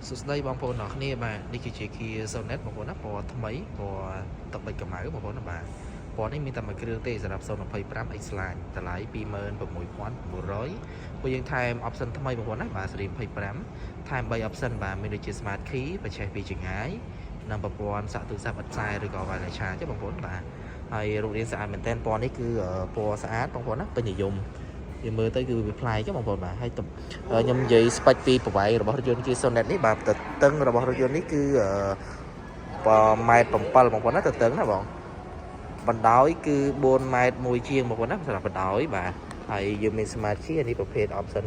សួស្តីបងប្អូនអរគ្នាបាទនេះគឺជា Kia Sonet បងប្អូនណាពណ៌ថ្មីពណ៌ទឹកប៊ិចកម្ៅបងប្អូនណាបាទពណ៌នេះមានតែមួយគ្រឿងទេសម្រាប់025 X Line តម្លៃ26,900ពួកយើងថែម option ថ្មីបងប្អូនណាបាទស៊េរី25ថែម3 option បាទមានដូចជា Smart Key បញ្ឆេះពីចម្ងាយនិងប្រព័ន្ធសាក់ទូរស័ព្ទឥតខ្សែឬក៏ wireless charge ទេបងប្អូនបាទហើយរូបរាងស្អាតមែនទែនពណ៌នេះគឺពណ៌ស្អាតបងប្អូនណាពេញនិយមវាមើលទៅគឺវាប្លែកបងប្អូនបាទហើយខ្ញុំនិយាយ spec ពីប្រវែងរបស់រថយន្ត Kia Sonet នេះបាទទទឹងរបស់រថយន្តនេះគឺ1ម៉ែត្រ7បងប្អូនណាទទឹងណាបងបណ្ដោយគឺ4ម៉ែត្រ1ជាងបងប្អូនណាសម្រាប់បណ្ដោយបាទហើយយើងមាន Smart Key នេះប្រភេទ option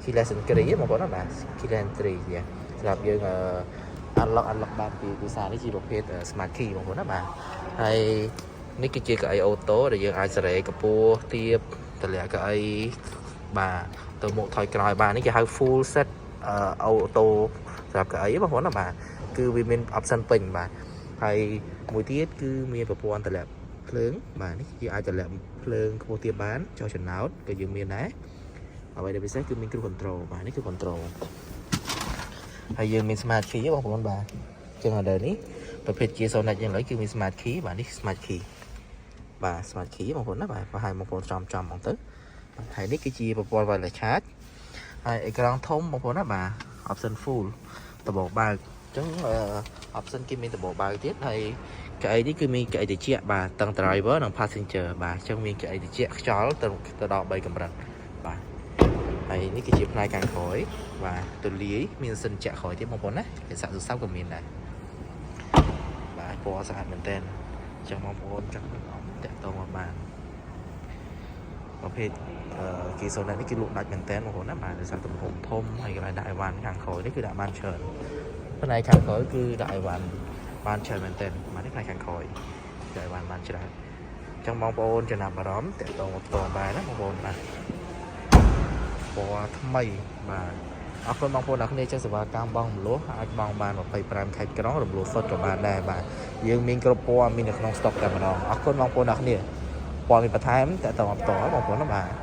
keyless entry បងប្អូនណាបាទ keyless entry សម្រាប់យើង unlock បានពីភាសានេះជាប្រភេទ smart key បងប្អូនណាបាទហើយនេះគឺជាកៅអី auto ដែលយើងអាចសេរីកម្ពស់ទាបតម្លាក់កៅអីបាទទៅមុខថយក្រោយបាននេះគេហៅ full set auto សម្រាប់កៅអីបងប្អូនណាបាទគឺវាមាន option ពេញបាទហើយមួយទៀតគឺមានប្រព័ន្ធតម្លាក់ភ្លើងបាទនេះយើងអាចតម្លាក់ភ្លើងខ្ពស់ទាបបានចុះចំណោតក៏យើងមានដែរអ្វីដែលពិសេសគឺមាន cruise control បាទនេះគឺ control ហើយយើងមាន smart key បងប្អូនបាទចឹងឥឡូវនេះប្រភេទជា Sonet យ៉ាងឡើយគឺមាន smart key បាទនេះ smart key បាទ smart key បងប្អូនណាបាទប្រហែលបងប្អូនចំចំហ្មងទៅបាទហើយនេះគឺជាប្រព័ន្ធ wireless charge ហើយអេក្រង់ធំបងប្អូនណាបាទ option full ដបបើកអញ្ចឹង option គេមានដបបើកទៀតហើយកៅអីនេះគឺមានកៅអីត្រជាក់បាទទាំង driver និង passenger បាទអញ្ចឹងមានកៅអីត្រជាក់ខ្យល់ទៅទៅដល់3កម្រិតបាទហើយនេះគឺជាផ្នែកខាងក្រោយបាទទូលាយមានសិនចាក់ក្រោយទៀតបងប្អូនណាគេសាក់ទូរស័ព្ទក៏មានដែរបាទពណ៌ស្អាតមែនតើអញ្ចឹងបងប្អូនចង់តាក់ទងមកបានប្រភេទអឺគេសូននេះគឺលក់ដាច់មែនតើបងប្អូនណាបាទដោយសារទំហំធំហើយកន្លែងដាក់អីវ៉ាន់ខាងក្រោយនេះគឺដាក់បានច្រើនផ្នែកខាងក្រោយគឺដាក់អីវ៉ាន់បានច្រើនមែនតើបាទនេះផ្នែកខាងក្រោយដាក់អីវ៉ាន់បានច្រើនអញ្ចឹងបងប្អូនចំណាប់អារម្មណ៍តាក់ទងមកផ្ទាល់បានណាបងប្អូនបាទពណ៌ថ្មីបាទអរគុណបងប្អូនអរគ្នាចឹងសេវាកម្មបងរំលោះអាចបងបាន25ខេត្តក្រុងរំលោះសុទ្ធក៏បានដែរបាទយើងមានគ្រប់ពណ៌មាននៅក្នុងស្តុកតែម្ដងអរគុណបងប្អូនអរគ្នាព័ត៌មានបន្ថែមតាក់ទងមកផ្ទាល់បងប្អូនណាបាទ។